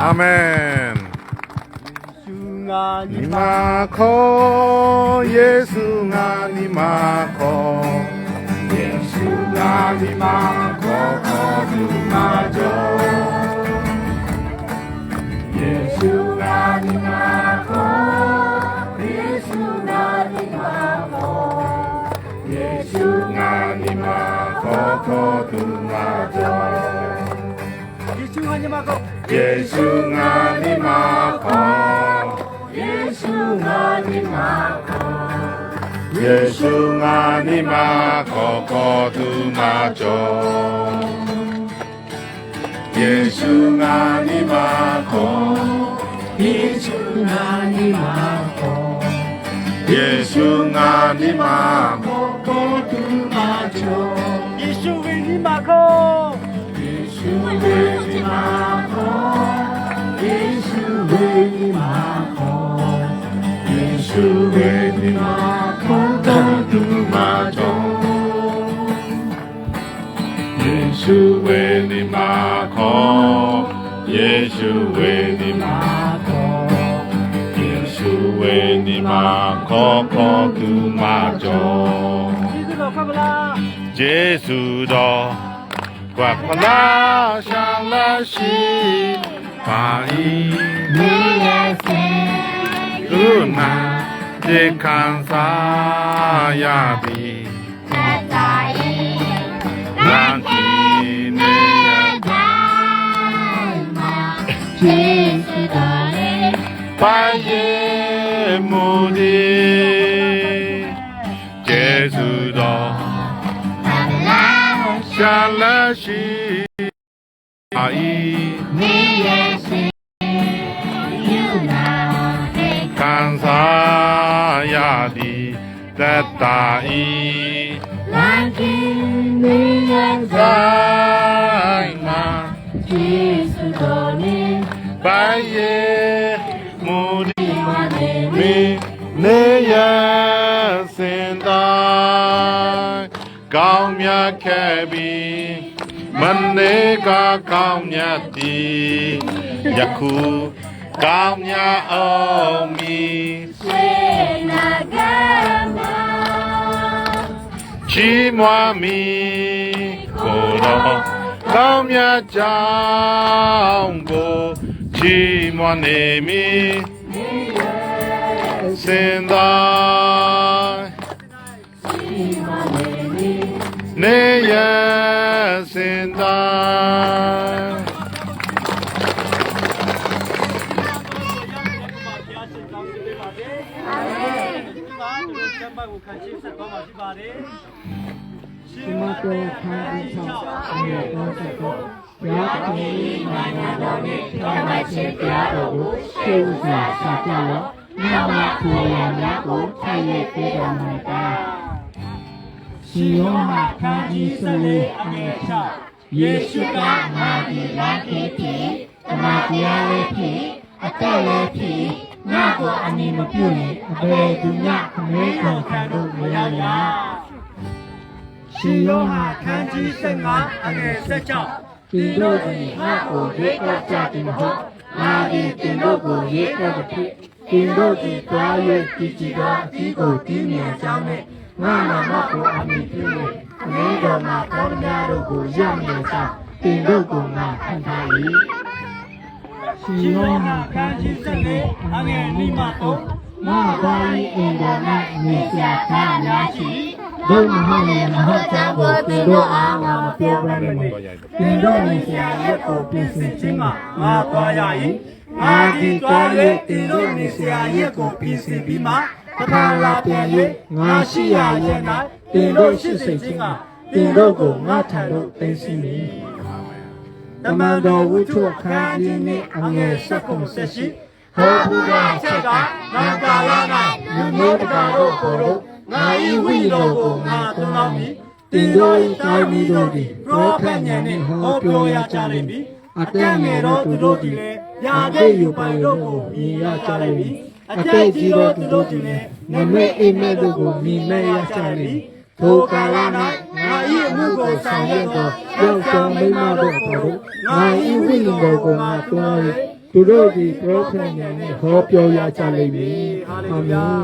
Amen. Nyi ma hk'aw, Yeˍsuˆ ngaˬ nyi ma hk'aw, Yeˍsuˆ ngaˬ nyi ma hk'aw, hk'aw tuˬ maˇ cawˬ. Yeˍsuˆ ngaˬ nyi ma hk'aw, Yeˍsuˆ ngaˬ nyi ma hk'aw, Yeˍsuˆ ngaˬ nyi ma hk'aw, hk'aw tuˬ maˇ cawˬ. Yeˍsuˆ ngaˬ nyi ma hk'aw, Yeˍsuˆ ngaˬ nyi ma hk'aw, Yeˍsuˆ ngaˬ nyi ma hk'aw, Yeˍsuˆ ngaˬ nyi ma hk'aw, hk'aw tuˬ maˇ cawˬ. Yeˍsuˆ ngaˬ nyi ma hk'aw, Yeˍsuˆ ngaˬ nyi ma hk'aw, Yeˍsuˆ ngaˬ nyi ma hk'aw, hk'aw tuˬ maˇ cawˬ. Yeˍsuˆ ve nyi ma hk'aw, Yeˍsuˆ ve nyi ma hk'aw, Yeˍsuˆ ve nyi ma hk'aw, Yeˍsuˆ ve nyi ma hk'aw, hk'aw tuˬ maˇ cawˬ. Yeˍsuˆ ve nyi ma hk'aw, Yeˍsuˆ ve nyi ma hk'aw, Yeˍsuˆ ve nyi ma hk'aw, hk'aw tuˬ maˇ cawˬ. Jeˇsuˆ dawˬ, G'uiˬ hpaˍ laˇ sha laˇ shiˍ paˍ iˉ, Yeˍsuˆ naˍ teˇ hkanˍ saˍ yaˇ piˇ, Laˇ hkiˇ neˇ yaˇ, Jeˇsuˆ dawˬ le, paˍ yeˇ mvuhˇ deˇ. Jeˇsuˆ dawˬ, sha laˇ shiˍ paˍ iˉ, Yeˍsuˆ naˍ teˇ hkanˍ saˍ yaˇ tiꞈ teh taˍ iˉ, Laˇ hkiˇ neˇ yaˇ, Jeˇsuˆ dawˬ le, paˍ yeˇ mvuhˇ deˇ, နေရာစင်တိုင်း ကောင်းမြတ်ခဲ့ပြီ မနေ့ကကောင်းမြတ်သည် ယခုကောင်းမြတ်အောင်မည် ချီးမွမ်းမည် ကိုယ်တော်ကောင်းမြတ်ကြောင့်ကို ချီးမွမ်းနေမည် နေရာစင်တိုင်း နေရာစင်တိုင်း ရှမဿဲ အခန်းကြီးခြောက် အငယ်သုံးဆယ့်သုံး။ ဘုရားသခင်၏မင်္ဂလာတော်နှင့် ဖြောင့်မတ်ခြင်းတရားတော်ကို ရှေ့ဦးစွာ ရှာကြလော့။ နောက်မှ ထိုအရာများကို ထပ်၍ ပေးတော်မူမည်တကား။ ရှင်ယောဟန် အခန်းကြီးဆယ့်လေး အငယ်ခြောက်။ ယေရှုက၊ ငါသည် လမ်းခရီးဖြစ်၊ သမ္မာတရားလည်းဖြစ်၊ အသက်လည်းဖြစ်၊ ငါ့ကို အမှီမပြုလျှင် အဘယ်သူမျှ ခမည်းတော်ထံသို့ မရောက်ရ။ ရှင်ယောဟန် အခန်းကြီးဆယ့်ငါး အငယ်ဆယ့်ခြောက်။ သင်တို့သည် ငါ့ကို ရွေးကောက်ကြသည်မဟုတ်၊ ငါသည် သင်တို့ကို ရွေးကောက်သဖြင့် သင်တို့သည် သွား၍ တည်ကြည်သော အသီးကို သီးနှံအကြောင်းနှင့် ငါ့နာမကို အမှီပြု၍ ခမည်းတော်မှာ ကောင်းသမျှတို့ကို ရမည်အကြောင်း သင်တို့ကို ငါခန့်ထား၏။ ရှင်ယောဟန် အခန်းကြီးဆယ့်လေး အငယ်နှစ်မှသုံး။ ငါ့အဘွား၏ အိမ်ပေါ်၌ နေစရာခန်းအများရှိ၏။ သို့မဟုတ်လျှင် မဟုတ်ကြောင်းကို သင်တို့အား ငါမပြောဘဲမနေ။ သင်တို့နေစရာအရပ်ကို ပြင်ဆင်ခြင်းငှာ ငါသွားရ၏။ ငါသည်သွား၍ သင်တို့နေစရာအရပ်ကို ပြင်ဆင်ပြီးမှ တဖန်လာပြန်၍ ငါရှိရာအရပ်၌ သင်တို့ရှိစေခြင်းငှာ သင်တို့ကို ငါ့ထံသို့ သိမ်းဆည်းမည်။ တမန်တော်ဝတ္ထု အခန်းကြီးနှစ် အငယ်ဆယ့်ခုနစ် ဆယ့်ရှစ်။ ဟောဘုရားအထက်က နောင်ကာလ၌ လူမျိုးတကာတို့အပေါ်သို့ ငါ၏ဝိညာဉ်တော်ကို ငါသွန်းလောင်းမည်။ သင်တို့၏သားသမီးတို့သည် ပရောဖက်ဉာဏ်နှင့် ဟောပြောရကြလိမ့်မည်။ အသက်ငယ်သောသူတို့သည်လည်း ဗျာဒိတ်ရူပါရုံတို့ကို မြင်ရကြလိမ့်မည်။ အသက်ကြီးသောသူတို့သည်လည်း နမိတ်အိပ်မက်တို့ကို မြင်မက်ရကြလိမ့်မည်။ ထိုကာလ၌ ငါ၏အမှုကို ဆောင်ရွက်သော ယောက်ျားမိန်းမတို့အဘို့ ငါ၏ဝိညာဉ်တော်ကို ငါသွင်း၍ သူတို့သည် ပရောဖက်များနှင့် ဟောပြောရကြလိမ့်မည်။ အာမင်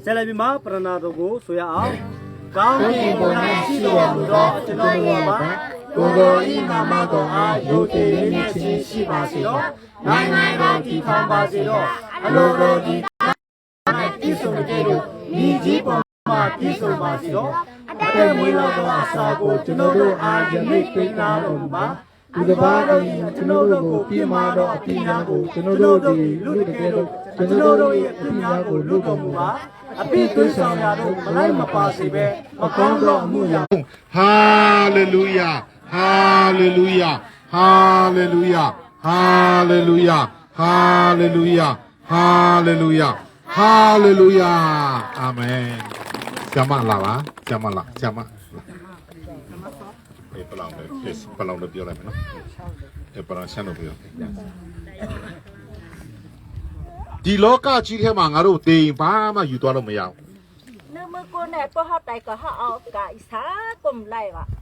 ။ ဆက်လက်ပြီးမှ ပတ္တနာတော်ကို ဆိုရအောင်။ ကောင်းကင်ဘုံ၌ရှိတော်မူသော ကျွန်တော်ရဲ့အဘ၊ ကိုယ်တော်၏နာမတော်အား ရိုသေလေးနက်ခြင်းရှိပါစေသော။ နိုင်ငံတော်တည်ထောင်ပါစေသော။ အလိုတော်သည် ကောင်းကင်ဘုံ၌ပြည့်စုံသကဲ့သို့ မြေကြီးပေါ်မှာ ပြည့်စုံပါစေသော။ အသက်မွေးလောက်သော အစာကို ကျွန်တော်တို့အား ယနေ့ပေးတော်မူပါ။ သူတစ်ပါးသည် ကျွန်တော်တို့ကို ပြစ်မှားသော အပြစ်များကို ကျွန်တော်တို့သည် လွတ်သကဲ့သို့ ကျွန်တော်တို့၏ အပြစ်များကို လွတ်တော်မူပါ။ အပြစ်သွေးဆောင်ရာသို့ မလိုက်မပါစေဘဲ မကောင်းသောအမှုအရာ Hallelujah. Hallelujah. Hallelujah. Hallelujah. Hallelujah. Hallelujah. Hallelujah. Amen. ဆရာမလာပါ။ ဆရာမလာ။ ဆရာမလာ။ အဲ ပလောင်နဲ့ ပလောင်နဲ့ပြောလိုက်မယ်နော်။ အဲ ပလောင်ရှမ်းလို့ပြော။ ဒီလောကကြီးထဲမှာ ငါတို့သေရင် ဘာမှယူသွားလို့မရဘူး။ နမုၢ်ကိုနဲ့ ပဟောက်တိုင်ကဟောက်အောင်က အီသးကိုမလိုက်ပါ။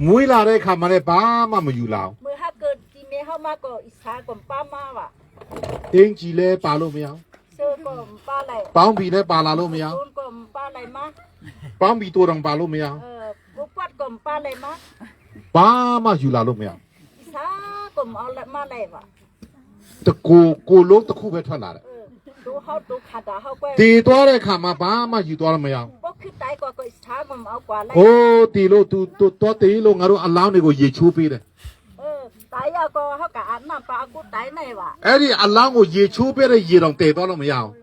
မွေးလာတဲ့အခါမှာလည်း ဘာမှမယူလာဘူး။ မုၢ်ဟါကတီၢ်မ့ၢ်ဟောက်မးက အီသးကိုမပါမးပါ။ အင်္ကျီလည်း ပါလို့မရဘူး။ ဆၢကိုမပါလိုက်။ ပေါင်းဘီလည်း ပါလာလို့မရဘူး။ ဆူၣ်ကိုမပါလိုက်မး။ ပေါင်းဘီ သို့တောင် ပါလို့မရဘူး။ အဲ ကိုပွတ်းကိုမပါလိုက်မး။ ဘာမှယူလာလို့မရဘူး။ အီသးကိုမအောင်မလိုက်ပါ။ တကိုယ် ကိုယ်လုံးတစ်ခုပဲ ထွက်လာတယ်။ အဲ ဒိဟောက်ဒိခါဒါဟောက်ကွဲ သေသွားတဲ့အခါမှာ ဘာမှယူသွားလို့မရဘူး။ ပောက်ခုတၢႆကွာ်ကွာ် အီသးကိုမအောင်ကွာ်လိုက်။ အိုး သေလို့ သူ သူ သွားသေလို့ ငါတို့အလောင်းတွေကို ရေချိုးပေးတယ်။ အဲ တၢၢ်ယၢ်ကီး ဟောက်ကအနၢ်ပၢၢ်အကိးတၢၢ်န့ၣ်ဘၣ်။ အဲ့ဒီအလောင်းကို ရေချိုးပေးတဲ့ရေတောင် တည်သွားလို့မရဘူး။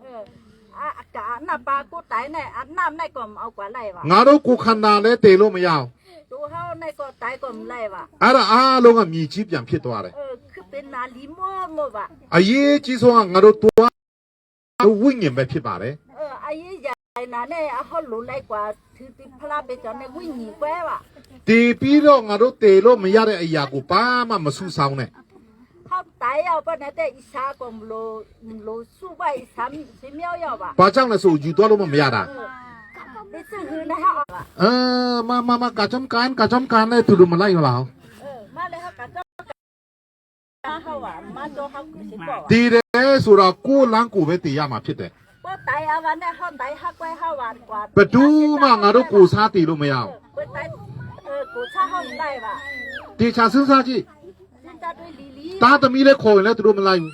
အဲ အ အကအနၢ်ပၢၢ်အကိးတၢၢ်န့ၣ် အနၢ်မ့ၢ်ကီးမအောင်ကွာ်လိုက်ဘၣ်။ ငါတို့ကိုယ်ခန္ဓာလည်း တည်လို့မရဘူး။ ဒိဟောက်န့ၣ်ကီး တၢၢ်ကီးမလိုက်ဘၣ်။ အဲ့ဒါအားလုံးက မြေကြီးပြန်ဖြစ်သွားတယ်။ အဲ ခုပနၢ်လံမိၢ်မိၢ်ဘၣ်။ အရေးကြီးဆုံးက ငါတို့သွား ဝိညာဉ်ပဲဖြစ်ပါတယ်။ အဲ အရေးကြီးတာနဲ့ အဟောက်လိုလိုက်ကွာ် ထုးတုၤဖျါပဲကျီန့ၣ် ဝိညာဉ်ကွဲဘၣ်။ သေပြီးတော့ ငါတို့ တည်လို့မရတဲ့အရာကို ဘာမှမစုဆောင်းနဲ့။ ဟောက်တၢႆယဝ်ၣ်ပီၣ်န့ၣ် တဲအီသးကို မလို မလိုစုဘၣ် အီသး မ့ၢ်မ့ၢ်ယဝ်ၣ်ဘၣ်။ ဘာကြောင့်လဲဆို ယူသွားလို့မရတာ။ အဲ မ့ၢ်စုၣ်ဟုန့ၣ်ဟောက်ဘၣ်။ အဲ မၤ မၤ မၤ ကၢ်ကၠီကၢ် ကၢ်ကၠီကၢ်န့ၣ် သူတို့မလိုက်ဘူးလား။ အဲ မ့ၢ်လဲၤဟောက် ကၢ်ကၠီ သေတယ်ဆိုတာ ကိုယ့်လမ်းကိုယ်ပဲ သေရမှာဖြစ်တယ်။ ဘယ်သူမှ ငါတို့ကိုယ်စား သေလို့မရဘူး။ သေချာစဉ်းစားကြည့်။ သားသမီးလည်း ခေါ်ရင်လည်း သူတို့မလိုက်ဘူး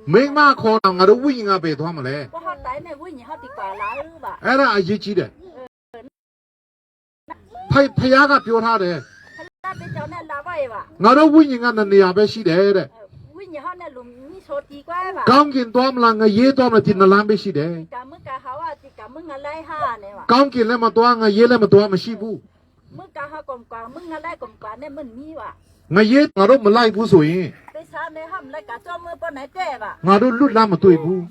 ။ မိန်းမခေါ်တာ ငါတို့ဝိညာဉ်က ဘယ်သွားမလဲ။ အဲ့ဒါ အရေးကြီးတယ်။ ဖ ဘုရားက ပြောထားတယ်။ ငါတို့ဝိညာဉ်က နှစ်နေရာပဲရှိတယ်တဲ့။ ကောင်းကင်သွားမလား၊ ငရဲသွားမလား၊ ဒီနှစ်လမ်းပဲရှိတယ်။ ကောင်းကင်လည်းမသွား၊ ငရဲလည်းမသွား၊ မရှိဘူး။ ငရဲ ငါတို့မလိုက်ဘူးဆိုရင် ငါတို့လွတ်လပ်မတွေ့ဘူး။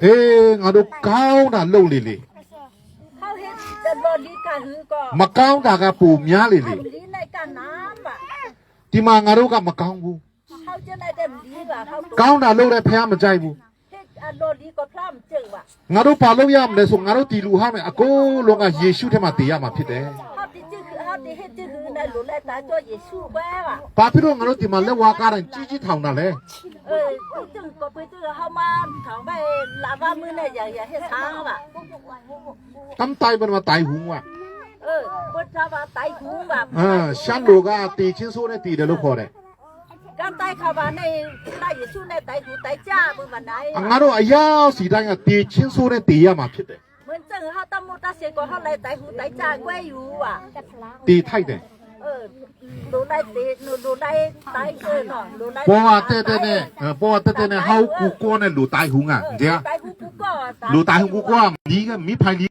အေး ငါတို့ကောင်းတာလုပ်လေလေ။ မကောင်းတာက ပိုများလေလေ။ ဒီမှာ ငါတို့က မကောင်းဘူး။ ကောင်းတာလုပ်လည်း ဘုရားမကြိုက်ဘူး။ ငါတို့ဘာလုပ်ရမလဲဆို ငါတို့ဒီလူဟောင်းနဲ့ အကုန်လုံးက ယေရှုထဲမှာ သေရမှာဖြစ်တယ်။ ဘာဖြစ်လို့ ငါတို့ဒီမှာ လက်ဝါးကါးတိုင် ကြီးကြီးထောင်တာလဲ။ တမ်းတိုင်ပနွားတိုင်ဟူးอ่ะ ရှမ်းလိုက သေခြင်းဆိုးနဲ့ သေတယ်လို့ခေါ်တယ်။ ငါတို့အရောက်စီတိုင်းက သေခြင်းဆိုးနဲ့ သေရမှာဖြစ်တယ်။ သေထိုက်တယ်။ ဘဝတည့်တည့်နဲ့ အဲ ဘဝတည့်တည့်နဲ့ လူၤတၢ်ဟူးကူၣ်ကီၢ်န့ၣ် လူၤတၢ်ဟူးကူၣ်ကီၢ် မံကဲ မံဖဲလံ